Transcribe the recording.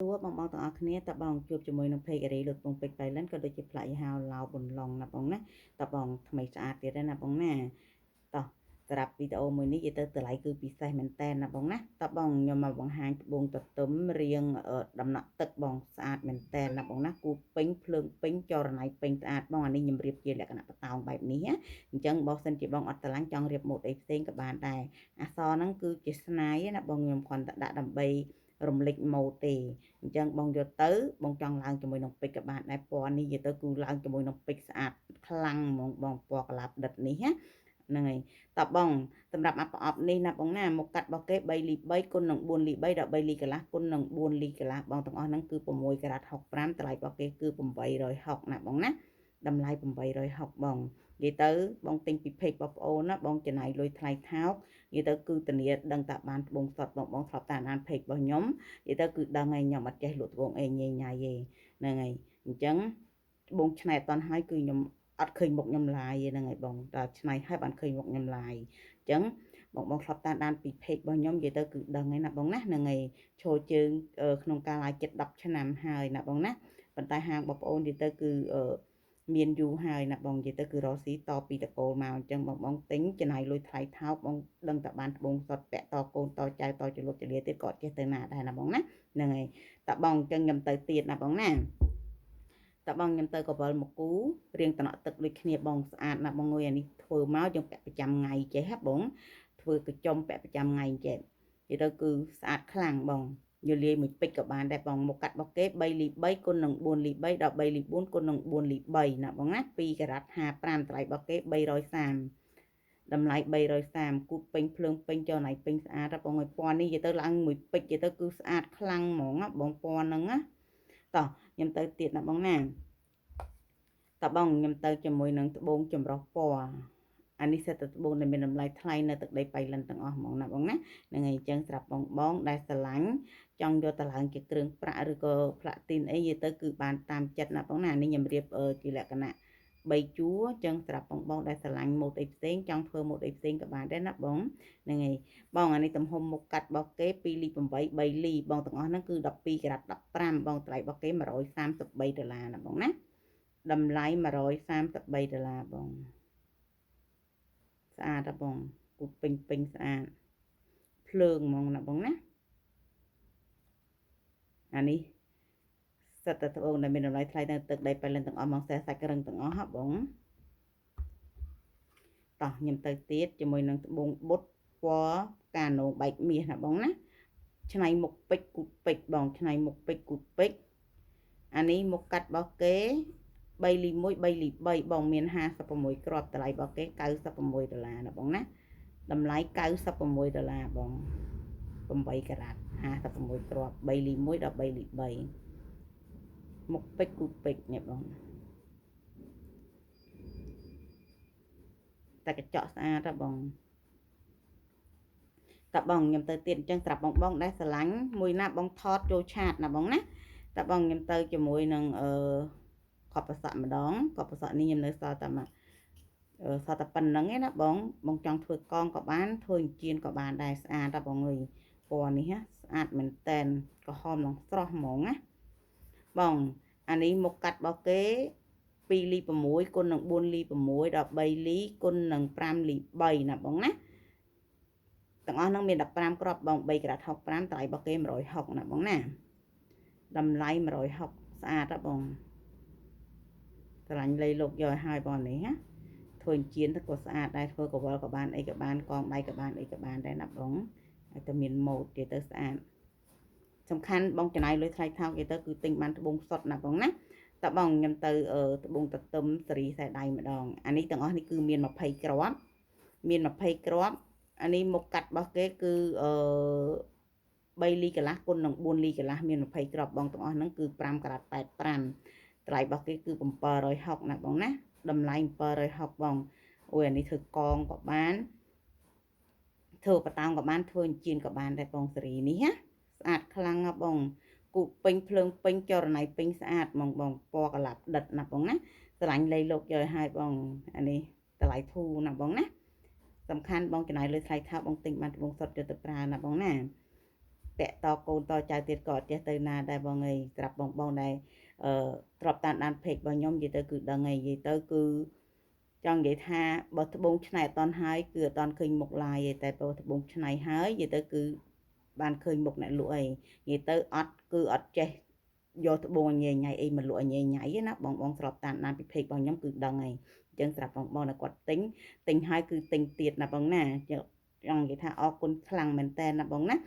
សួរបងបងទាំងអស់គ្នាតបងជួបជាមួយនឹង Page រីលុតពងពេជ្របៃលិនក៏ដូចជាផ្លាកយីហោឡាវបន្លងណាបងណាតបងថ្មីស្អាតទៀតណាបងណាតោះសម្រាប់វីដេអូមួយនេះនិយាយទៅតម្លៃគឺពិសេសមែនតែនណាបងណាតបងខ្ញុំមកបង្ហាញត្បូងទទឹមរៀងដំណក់ទឹកបងស្អាតមែនតែនណាបងណាគូពេញភ្លើងពេញចរណៃពេញស្អាតបងអានេះខ្ញុំរៀបជាលក្ខណៈបតោងបែបនេះណាអញ្ចឹងបើសិនជាបងអត់ស្រឡាញ់ចង់រៀបម៉ូដអីផ្សេងក៏បានដែរអក្សរហ្នឹងគឺជាស្នាយណាបងខ្ញុំគ្រាន់តែដាក់ដើម្បីរំលេចម៉ូដទេអញ្ចឹងបងយកទៅបងចង់ឡើងជាមួយនឹងពេជ្រក៏បានដែរពណ៌នេះនិយាយទៅគឺឡើងជាមួយនឹងពេជ្រស្អាតខ្លាំងហ្មងបងពណ៌កលាបដិតនេះណាហ្នឹងហើយតបងសម្រាប់អាប្រអប់នេះណាបងណាមកកាត់របស់គេ3លី3គុណនឹង4លី3ដល់3លីកន្លះគុណនឹង4លីកន្លះបងទាំងអស់ហ្នឹងគឺ6ក្រាត65តម្លៃរបស់គេគឺ860ណាបងណាតម្លៃ860បងនិយាយទៅបងទិញពីពេកបងប្អូនណាបងចំណាយលុយថ្លៃថោកនិយាយទៅគឺធានាដឹងតែបានត្បូងសុតបងបងធ្លាប់តាមអានពេករបស់ខ្ញុំនិយាយទៅគឺដឹងហើយខ្ញុំអត់ចេះលក់ត្បូងអីញ៉ៃញ៉ៃទេហ្នឹងហើយអញ្ចឹងត្បូងឆ្នៃអត់តាន់ហើយគឺខ្ញុំអត់ឃើញមុខខ្ញុំឡាយទេហ្នឹងហើយបងតើឆ្នៃហើយបានឃើញមុខខ្ញុំឡាយអញ្ចឹងបងបងធ្លាប់តាមដានពីពេករបស់ខ្ញុំនិយាយទៅគឺដឹងហើយណាបងណាហ្នឹងហើយឈរជើងក្នុងការឡាយចិត្ត10ឆ្នាំហើយណាបងណាប៉ុន្តែហាងបងប្អូននិយាយទៅគឺមានយូរហើយណាបងនិយាយទៅគឺរកស៊ីតពីតកូលមកអញ្ចឹងបងបងទិញចំណាយលុយថ្លៃថោកបងដឹងតែបានត្បូងសុតពាក់តកូនតចៅតចលុបចលាទៀតក៏អត់ចេះទៅណាដែរណាបងណាហ្នឹងហើយតបងអញ្ចឹងខ្ញុំទៅទៀតណាបងណាតបងខ្ញុំទៅកវលមកគូរៀងតំណក់ទឹកដូចគ្នាបងស្អាតណាបងអើយអានេះធ្វើមកយើងពាក់ប្រចាំថ្ងៃចេះហ៎បងធ្វើកញ្ចុំពាក់ប្រចាំថ្ងៃចេះនិយាយទៅគឺស្អាតខ្លាំងបងយលាយមួយពេជ្រក៏បានដែរបងមកកាត់របស់គេ3លី3គុណនឹង4លី3ដល់3លី4គុណនឹង4លី3ណាបងណា2ការ៉ាត់55តម្លៃរបស់គេ330តម្លៃ330គូតពេញភ្លើងពេញចរណៃពេញស្អាតបងអើយពណ៌នេះនិយាយទៅឡើងមួយពេជ្រនិយាយទៅគឺស្អាតខ្លាំងហ្មងបងពណ៌ហ្នឹងណាតោះខ្ញុំទៅទៀតណាបងណាតបងខ្ញុំទៅជាមួយនឹងត្បូងចម្រុះពណ៌អានេះសិតតែត្បូងដែលមានតម្លៃថ្លៃនៅទឹកដីបៃលិនទាំងអស់ហ្មងណាបងណាហ្នឹងហើយអញ្ចឹងស្រាប់បងបងដែលស្រឡាញ់ចង់យកទៅឡើងជាគ្រឿងប្រាក់ឬក៏ផ្លាទីនអីនិយាយទៅគឺបានតាមចិត្តណាបងណានេះខ្ញុំរៀបជាលក្ខណៈ3ជួរអញ្ចឹងស្រាប់បងបងដែលស្រឡាញ់ម៉ូដអីផ្សេងចង់ធ្វើម៉ូដអីផ្សេងក៏បានដែរណាបងហ្នឹងហើយបងអានេះទំហំមុខកាត់របស់គេ2លី8 3លីបងទាំងអស់ហ្នឹងគឺ12ក្រាត15បងតម្លៃរបស់គេ133ដុល្លារណាបងណាតម្លៃ133ដុល្លារបងស្អាតបងគូពេញពេញស្អាតភ្លើងហ្មងណាបងណាអានេះសិតតែត្បូងដែលមានតម្លៃថ្លៃនៅទឹកដីប៉ៃលិនទាំងអស់មកខ្សែសាច់រឹងទាំងអស់ហ៎បងតោះខ្ញុំទៅទៀតជាមួយនឹងត្បូងបុតពណ៌កាណូបែកមាសណាបងណាឆ្នៃមុខពេជ្រគូតពេជ្របងឆ្នៃមុខពេជ្រគូតពេជ្រអានេះមុខកាត់របស់គេ3លី1 3លី3បងមាន56គ្រាប់តម្លៃរបស់គេ96ដុល្លារណាបងណាតម្លៃ96ដុល្លារបង8ការ៉ាត់56គ្រាប់3លី1ដល់3លី3មុខពេជ្រគូពេជ្រនេះបងតែកញ្ចក់ស្អាតហ៎បងតបងខ្ញុំទៅទៀតអញ្ចឹងស្រាប់បងបងដែលស្រឡាញ់មួយណាបងថតចូលឆាតណាបងណាតបងខ្ញុំទៅជាមួយនឹងអឺកប់ប្រសក់ម្ដងកប់ប្រសក់នេះខ្ញុំនៅសល់តែមកសល់តែប៉ុណ្្នឹងឯណាបងបងចង់ធ្វើកងក៏បានធ្វើអញ្ជៀនក៏បានដែរស្អាតតបងអើយពណ៌នេះស្អាតមែនតែនក្រហមនឹងស្រស់ហ្មងណាបងអានេះមុខកាត់របស់គេ2លី6គុណនឹង4លី6ដល់3លីគុណនឹង5លី3ណាបងណាទាំងអស់ហ្នឹងមាន15គ្រាប់បង3ក្រាត65តម្លៃរបស់គេ160ណាបងណាតម្លៃ160ស្អាតហ៎បងស្រឡាញ់លៃលោកយកឲ្យហើយបងនេះណាធ្វើអញ្ជៀនទៅក៏ស្អាតដែរធ្វើកវលក៏បានអីក៏បានកងដៃក៏បានអីក៏បានដែរណាបងហើយតែមានម៉ូដទៀតទៅស្អាតសំខាន់បងចំណាយលុយថ្លៃថោកគេទៅគឺទិញបានត្បូងសុតណាបងណាតបងខ្ញុំទៅត្បូងទទឹមសេរីខ្សែដៃម្ដងអានេះទាំងអស់នេះគឺមាន20គ្រាប់មាន20គ្រាប់អានេះមុខកាត់របស់គេគឺអឺ3លីកន្លះគុណនឹង4លីកន្លះមាន20គ្រាប់បងទាំងអស់ហ្នឹងគឺ5ក្រាត85តម្លៃរបស់គេគឺ760ណាបងណាតម្លៃ760បងអូយអានេះធ្វើកងក៏បានធ្វើបតោងក៏បានធ្វើអញ្ជៀនក៏បានដែរបងសេរីនេះណាស្អាតខ្លាំងណាបងគូពេញភ្លើងពេញចរណៃពេញស្អាតហ្មងបងពណ៌កលាប់ដិតណាបងណាស្រឡាញ់លៃលោកយកឲ្យហើយបងអានេះតម្លៃធូរណាបងណាសំខាន់បងចំណាយលុយថ្លៃថោកបងទិញបានត្បូងសុតយកទៅប្រើណាបងណា ពាក់តកូនតចៅទៀតក៏អត់ចេះទៅណាដែរបងអើយត្រាប់បងបងដែលអឺទ្របតាមដាន page របស់ខ្ញុំនិយាយទៅគឺដឹងហើយនិយាយទៅគឺចង់និយាយថាបើត្បូងឆ្នៃអត់តន់ហើយគឺអត់តន់ឃើញមុខឡាយទេតែបើត្បូងឆ្នៃហើយនិយាយទៅគឺបានឃើញមុខអ្នកលក់អីនិយាយទៅអត់គឺអត់ចេះយកត្បូងញ៉ៃញ៉ៃអីមកលក់ញ៉ៃញ៉ៃណាបងបងស្របតាមដានពី page របស់ខ្ញុំគឺដឹងហើយអញ្ចឹងស្រាប់បងបងដែលគាត់ទិញទិញហើយគឺទិញទៀតណាបងណាចង់និយាយថាអរគុណខ្លាំងមែនតើណាបងណា។